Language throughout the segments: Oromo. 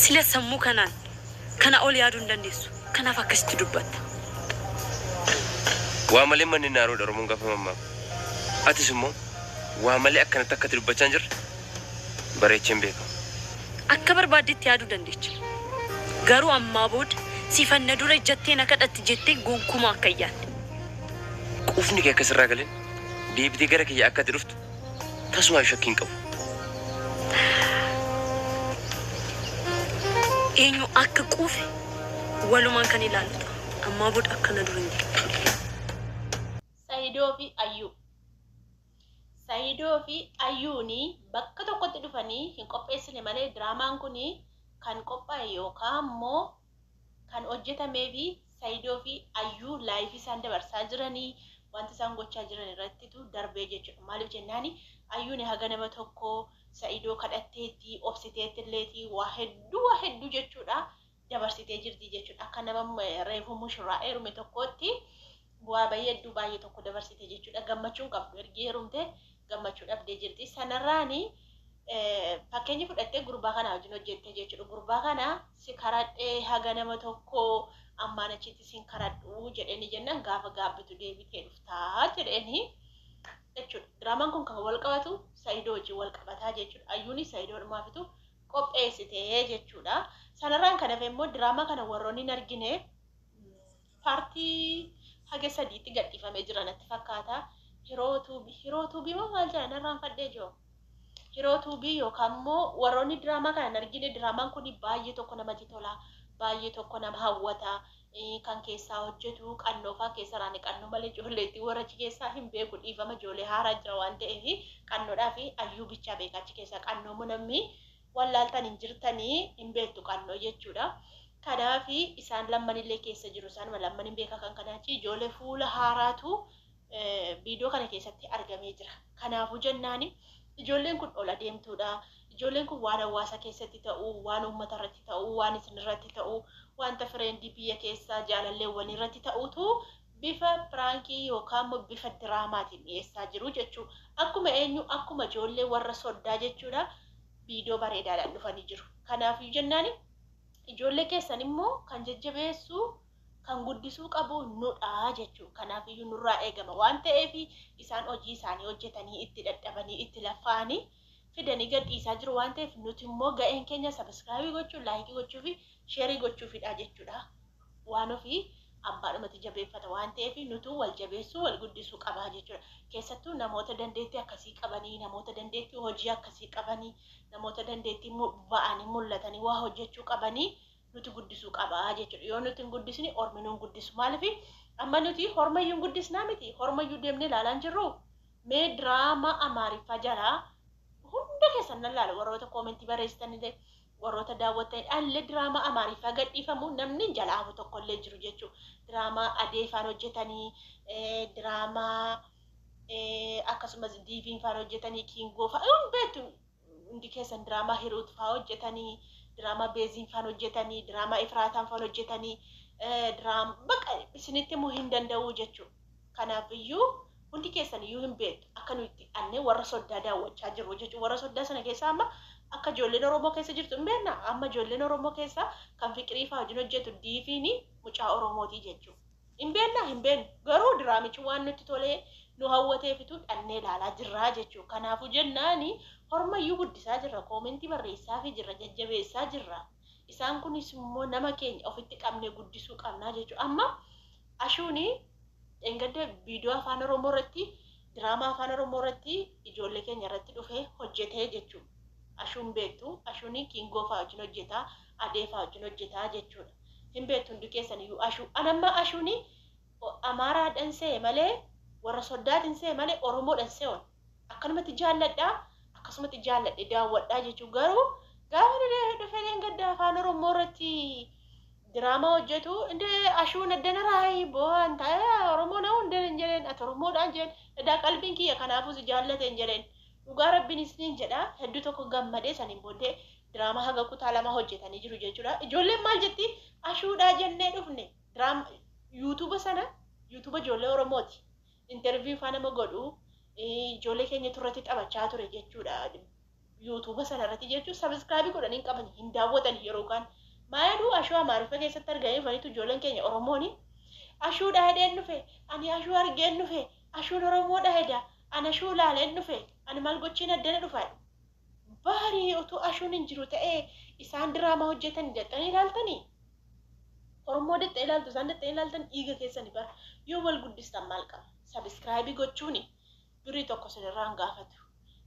Sila sammuu kanaan kana ol yaaduu hin dandeessu. Kanaaf akkasitti dubbatta. Waa malee manni naaroodha Oromoon gaafa mammaaku. Atis immoo waa malee akkanatti akka ati dubbachaa hin jirre bareecheen beeka. Akka barbaaddetti yaaduu dandeecha. Garuu ammaa booda Siifan na dura ejjattee na kadhatti jettee gonkumaa akka hin yaadne. Quufni kee akka sirraa galeen deebitee gara kiyya akka ati dhuftu tasumaa shakkii hin qabu. Eenyu akka quufe walumaan kan ilaallu ta'a. Ammaa booda akka na dura hin jenne. Sahidoo fi Ayyuu. Sahidoo fi Ayyuuni bakka tokkotti dhufanii hin qopheessine malee diraamaan kuni kan qophaa'e yookaan immoo kan hojjetameefi Sahidoo fi Ayyuu live isaan dabarsaa jiranii wanti isaan gochaa jiran irrattitu darbee jechuudha. Maaliif jennaani Ayyuuni haga nama tokko Sa'idoo kadhatteetti obsiteettilleeti waa hedduu waa hedduu jechuudha dabarsitee jirti jechuudha. Akka nama reefuu mushurraa heerume tokkootti bu'aa bahii hedduu baay'ee tokko dabarsite jechuudha. Gammachuu hin qabdu ergi heerumte gammachuu dhabdee jirti. Sanarraani fakkeenya fudhattee gurbaa kana wajjin hojjette jechuudha. Gurbaa kana si karadhee haga nama tokko ammaan achitti sin karadhu jedheeni jennaan gaafa gaabbitu deebitee dhuftaa jedheeni jechuudha. Diraamaan kun kan wal qabatu Sa'idoo wajjin wal qabataa jechuudha. Ayyuunis Sa'idoodhumaafitu qopheessite jechuudha. Sanarraan kan hafe immoo diraamaa kana warroonni hin argine paartii haga sadiitti gadhiifamee jira natti fakkaata. Hiroo tuubii hiroo tuubii moo maal jedha narraan fadhee jiru. Hiroo tuubii yookaan immoo warroonni diraamaa kana hin argine diraamaan kun baay'ee tokko namatti tola. Baay'ee tokko nama hawwata. Kan keessaa hojjetu qannoofaa keessa raani qannoo malee ijoolleetti warra achi keessaa hin beeku dhiifama ijoollee haaraa jira waan ta'eef qannoodhaa fi ayyuu bichaa beeka achi keessaa qannoo immoo namni wallaaltan hin jirtanii hin beektu qannoo jechuudha. Kanaaf isaan lammanillee keessa jiru isaanuma lamman hin beeka kan kanaachi ijoollee fuula haaraatu viidiyoo kana keessatti argamee jira. Kanaafuu jennaani ijoolleen kun ol adeemtuudha. Ijoolleen kun waan hawaasa keessatti ta'u, waan uummata irratti ta'u, waan isin irratti ta'u, wanta fireendii biyya keessaa jaalalleewwan irratti ta'utu bifa piraankii yookaan immoo bifa diraamaatiin dhiyeessaa jiru jechuudha. Akkuma eenyu akkuma ijoollee warra soddaa jechuudha viidiyoo bareedaadhaan dhufanii jiru. Kanaafuu jennaani ijoollee keessan immoo kan jajjabeessu kan guddisuu qabu nudha jechuudha. Kanaafiyyuu nurraa eegama waan ta'eef isaan hojii isaanii hojjetanii itti dadhabanii itti laffa'anii fidanii gad dhiisaa jiru waan ta'eef nuti immoo ga'een keenya sabiskiraabii gochuu, laayikii gochuu fi sheerii gochuufidha jechuudha. Waan ofii abbaadhumatti jabeeffata waan ta'eef nutuu wal jabeessuu wal guddisuu qabaa jechuudha. Keessattuu namoota dandeettii akkasii qabanii, namoota dandeettii hojii akkasii qabanii, namoota dandeettii ba'anii mul'atanii waa hojjechuu qabanii nuti guddisuu qaba jechuudha. Yoo nuti hin guddisne ormi nu hin guddisu. Maaliif amma nuti hormayyuu hin guddisnaa miti hormayyuu deemnee ilaalaa hin jirru. Mee diraamaa Amaariffaa jalaa hunda keessan nan laala warroota koomentii barreessitanillee warroota daawwattan allee diraamaa Amaariffaa gadhiifamu namni hin jalaa hafu tokkollee jiru jechuudha. Diraamaa Adee faan hojjetanii diraamaa akkasumas Diiviin faan hojjetanii Kiingoo faan hin beektu hundi keessan diraamaa Hiruut faa hojjetanii diraamaa Beeziin faan hojjetanii diraamaa Ifraataan faan hojjetanii diraamaa bakka isinitti himuu hin danda'u jechuudha. Kanaaf iyyuu hundi keessan iyyuu hin beektu akka nuyi itti dhannee warra soddaa daawwachaa jirru jechuudha. Warra soddaa sana keessa amma akka ijoolleen Oromoo keessa jirtu hin beekna. Amma ijoolleen Oromoo keessa kan fiqirii faa wajjin hojjetu diifiin mucaa Oromootii jechuudha. Hin beeknaa hin beeknu. Garuu diraamichi waan nutti tolee nu hawwateefitu dhannee ilaalaa jirraa jechuudha. Kanaafuu jennaani hormayyuu guddisaa jirra. Koomentii barreessaafii jirra. Jajjabeessaa jirra. Isaan kunis immoo nama keenya ofitti qabnee guddisuu qabnaa jechuudha. Amma Ashuuni dheengadda viidiyoo afaan Oromoo irratti diraamaa afaan Oromoo irratti ijoollee keenya irratti dhufee hojjetee jechuudha. Ashuun beektu ashuuni kiingoo fa'aa wajjin hojjetaa adee fa'aa wajjin hojjetaa jechuudha. Hin beektu hundi keessan iyyuu ashuu. An amma ashuuni Amaaraadhan se'e malee warra soddaatiin se'e malee Oromoodhan se'oon. Akkanumatti jaalladha akkasumatti jaalladhe daawwadhaa jechuudha. Garuu gaafa dhufee dheengadda afaan Oromoo irratti diraamaa hojjetu inde ashuun addana raayi boo'an ta'e Oromoo na hundeen hin jedheen ati Oromoodhaan jedheen edaa qalbiin kiyya kanaafuu si jaallate hin jedheen dhugaa rabbiin isiniin jedha hedduu tokko gammadee saniin booddee diraamaa haga kutaa lama hojjetanii jiru jechuudha ijoolleen maal jetti ashuudhaa jennee dhufne diraama yuutuuba sana yuutuuba ijoollee Oromooti interview faa nama godhu ijoollee keenya turratti taphachaa ture jechuudha. Yuutuuba sana irratti jechuun sabiskiraabii godhanii hin qaban, hin daawwatan yeroo kaan. Maayaduu ashuu Amaariffa keessatti arganii dhufaniitu ijoolleen keenya Oromooni. Ashuudha hedheen dhufe, ani ashuu argeen dhufe, ashuun Oromoodha heda, ani ashuu ilaaleen dhufe, ani maal gochiin addana dhufa. Baarii utuu ashuun hin jiru ta'ee isaan diraamaa hojjetan jettanii ilaaltanii? Oromoo jettanii ilaaltu, isaan jettanii ilaaltan dhiiga keessani bara. Yoo wal guddistan maal qaba? Sabiskiraabii gochuuni birrii tokko sinirraa hin gaafatu.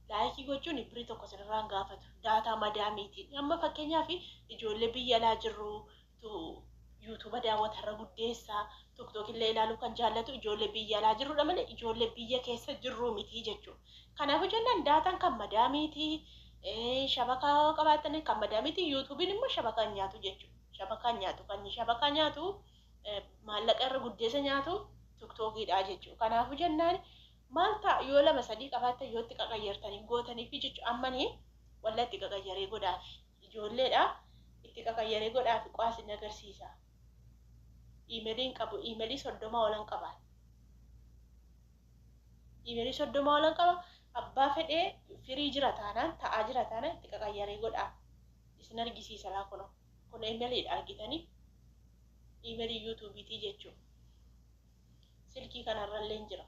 Laayikii gochuun birrii tokko sinirraa hin gaafatu. Daataa madaamiitiin. Amma fakkeenyaaf ijoollee biyya alaa jirru yuutuuba daawwatarra guddeessaa, tiktook illee ilaaluu kan jaallatu ijoollee biyya alaa jirrudha malee ijoollee biyya keessa jirru miti jechuudha. Kanaafuu jennaan daataan kan madaamiitii, shabakaa qabaatan kan madaamiitii, yuutuubiin immoo shabakaa hin nyaatu jechuudha. Shabakaa hin nyaatu, kan shabakaa nyaatu maallaqa irra guddeessa nyaatu tiktookiidha jechuudha. Kanaafuu jennaan maal ta'a yoo lama sadii qabaattan yoo itti qaqayyartanii gootanii fi jechuudha. Ammanii walla itti qaqayyaree godhaafi ijoolleedha, itti qaqayyaree godhaafi qo'aas hin agarsiisa. Iimeeliin qabu iimeelii 30 olan qaba. Iimeelii 30 olan qaba. Abbaa fedhee firii jira taanaan, ta'aa jira taanaan itti qaqayyaree godhaa. Isin argisiisa laa kunoo. Kun iimeeliidha argitanii. Iimeelii yuutuubiitii jechuudha. Silkii kanarrallee hin jira.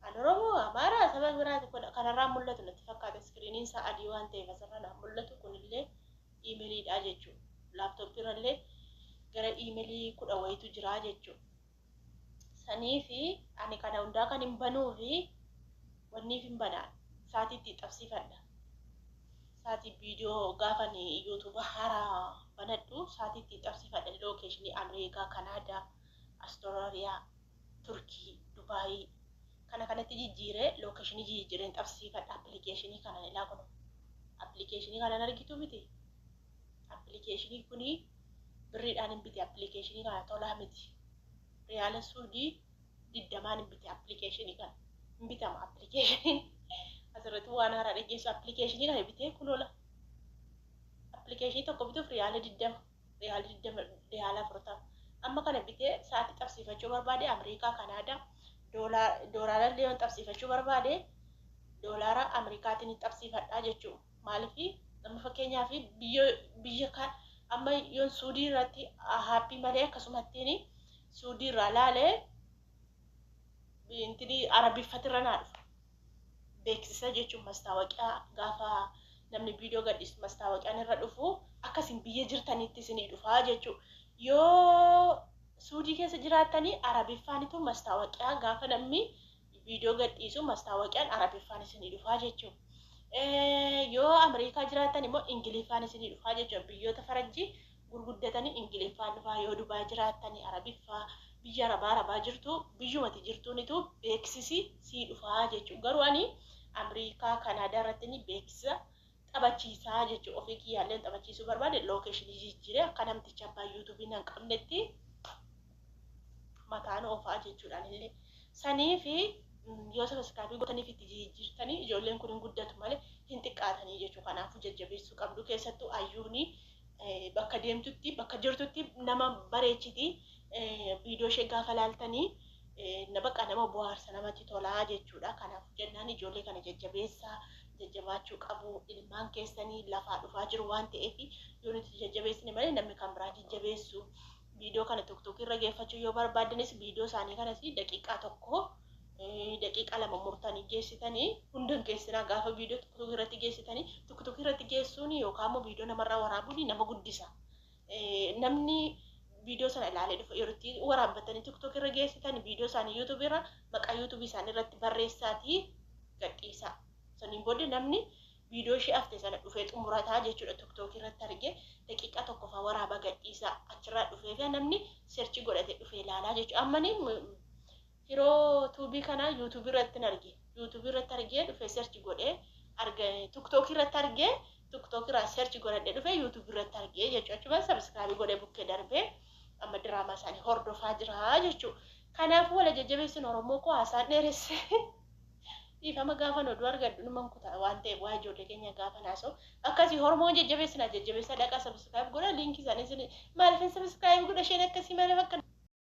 An Oromoo, Amaaraa, saba biraati kun kanarraa mul'atu natti fakkaata. Iskiriiniin isaa adii waan ta'eef asirra naan mul'atu. Kunillee iimeeliidha jechuudha. Laaptooppiirrallee gara iimeelii 10 wayitu jira jechuudha. Sanii fi ani kana hundaa kan hin banuu fi wanniif hin banaan sa'aatii itti qabsiifadha. Sa'aatii viidiyoo gaafa ani yuutuuba haaraa banadhu sa'aatii itti qabsiifadha. Lookeeshinii Ameerikaa, Kanaadaa, Astiraaliyaa, Turkii, Dubaayii kana kanatti jijjiiree lookeeshinii jijjiireen qabsiifadha. Appilikeeshinii kana ilaa kun appilikeeshinii kana argitu miti. Appilikeeshinii kuni birriidhaan hin bite, appilikeeshinii kana tolaa miti. Riyaala Suudii 20n hin bite appilikeeshinii kana. Hin bitama appilikeeshiniin. Asirratti waan haaraa dhaggeessu, appilikeeshinii kana bitee kunoola. Appilikeeshinii tokko bituuf riyaala 20, riyaala 20, riyaala 40. Amma kana bitee sa'aatii qabsiifachuu barbaade Ameerikaa, Kanaadaa, doolaara illee yoon qabsiifachuu barbaade doolaara Ameerikaatiin qabsiifadhaa jechuudha. Maaliif amma fakkeenyaaf biyya kan amma yoon Suudii irratti haappii malee akkasumattiin Suudii irraa laalee intini Arabiffatirra naa dhufa. Beeksisa jechuun mastaawaqiyaa gaafa namni viidiyoo gadhiisu mastaawaqiyaan irra dhufu akkasin biyya jirtanitti isinii dhufaa jechuudha. Yoo Suudii keessa jiraattanii Arabiffaanitu mastaawaqiyaa gaafa namni viidiyoo gadhiisu mastaawaqiyaan Arabiffaan isinii dhufaa jechuudha. Yoo Ameerikaa jiraattan immoo Ingiliffaan isinii dhufaa jechuudha. Biyyoota faranjii gurguddatanii Ingiliffaan dhufaa, yoo Dubaay jiraattanii Arabiffaa, biyya Arabaa Arabaa jirtu biyyumati jirtuunitu beeksisi sii dhufaa jechuudha. Garuu ani Ameerikaa, Kanaadaa irratti ni beeksisa taphachiisaa jechuudha. Ofii kiyyaallee taphachiisuu barbaade lookeeshinii jijjiiree akka namticha abbaa yuutuubii nan qabnetti mataan oofaa jechuudhaan illee. Sanii fi yoo sabiskiraabii gootaniif itti jijjiirtanii ijoolleen kun hin guddatu malee hin xiqqaatanii jechuudha. Kanaafuu jajjabeessuu qabdu, keessattuu ayyuuni bakka deemtutti bakka jirtutti nama bareechiti. Viidiyoo ishee gaafa laaltanii bakka nama bohaarsa, namatti tolaa jechuudha. Kanaafuu jennaan ijoollee kana jajjabeessaa, jajjabaachuu qabu. Ilmaan keessanii lafaa dhufaa jiru waan ta'eef yoo nuti jajjabeessine malee namni kan biraa jajjabeessu. Viidiyoo kana tiktok irra geeffachuu yoo barbaaddanis viidiyoo isaanii kanas daqiiqaa 1, daqiiqaa 2 murtanii geessitanii hundan geessinaa. Gaafa viidiyoo tiktok irratti geessitanii, tiktok irratti geessuun yookaan immoo viidiyoo namarraa waraabuun nama guddisa. Namni viidiyoo sana ilaalee dhufa. Yeroo itti waraabbatanii tiktok irra geessitan viidiyoo isaanii yuutuubii irra maqaa yuutuubii isaanii irratti barreessaatii gadhiisaa. Saniin booda namni viidiyoo ishee hafte sana dhufee xumurataa jechuudha. Tiktok irratti argee daqiiqaa tokko faa waraabaa gadhiisaa, achirraa dhufee fi namni search godhate dhufee ilaalaa jechuudha. Ammani yeroo tuubii kana yuutuubii irratti arge, yuutuubii irratti argee dhufee search godhee arge, tiktok irratti argee, tiktok irraa search godhadhee dhufee yuutuubii irratti argee jechuudha. Achuma subscribe godhee bukkee darbee amma diraamaa isaanii hordofaa jira jechuudha. Kanaafuu wala jajjabeessuun Oromoo koo, haasaan dheeresse. Dhiifama, gaafa oduu argadhu numan kutaa waan ta'eef waa ijoollee keenya gaafa naasa'u akkasii Oromoon jajjabeessina, jajjabeessa dhaqaa subscribe godha. Liinkii isaanii isin maaliif hin subscribe godha isheen akkasii maaliif akka